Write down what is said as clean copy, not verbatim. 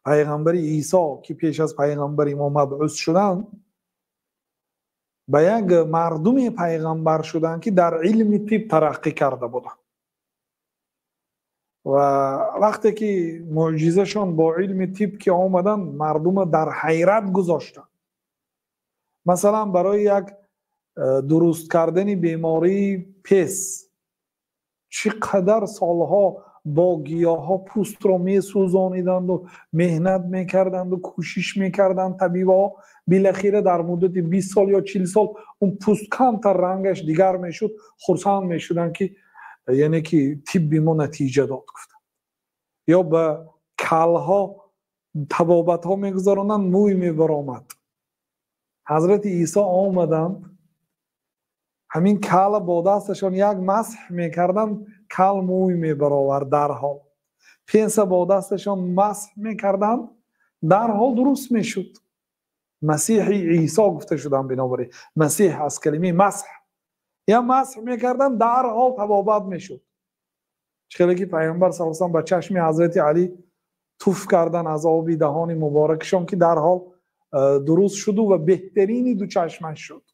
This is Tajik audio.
Пайғамбари Исо, ки пеш аз пайғамбари мо мабъус шуданд, ба як мардуме пайғамбар шуданд, ки дар илми тиб тараққӣ карда буданд. Ва вақте ки мӯъҷизашон бо илми тиб ки омаданд, мардумро дар ҳайрат гузоштанд. Масалан, барои як дуруст кардани бемории пес чӣ қадар солҳо бо гиёҳҳо пӯстро месӯзониданду меҳнат мекарданду кӯшиш мекарданд табибҳо. Билахира дар муддати 20 сол ё 40 сол он пӯст камтар рангаш дигар мешуд, хурсанд мешуданд, ки яъне ки тибби мо натиҷа дод, гуфтанд. Ё ба калҳо табобатҳо мегузаронанд, мӯй мебаромад. Ҳазрати Исо омаданд, ҳамин кала бо дасташон як масҳ мекарданд, кал мӯй мебаровард дарҳол. Пенса бо дасташон масҳ мекарданд, дарҳол дуруст мешуд. Масиҳи Исо гуфта шуданд. Бинобар ин масиҳ аз калимаи масҳ. Я масҳ мекарданд, дарҳол табобат мешуд. Чӣ хеле ки Пайғамбар са салам ба чашми ҳазрати Алӣ туф кардан аз оби даҳони муборакашон, ки дарҳол дуруст шуду ва беҳтарини ду чашмаш шуд.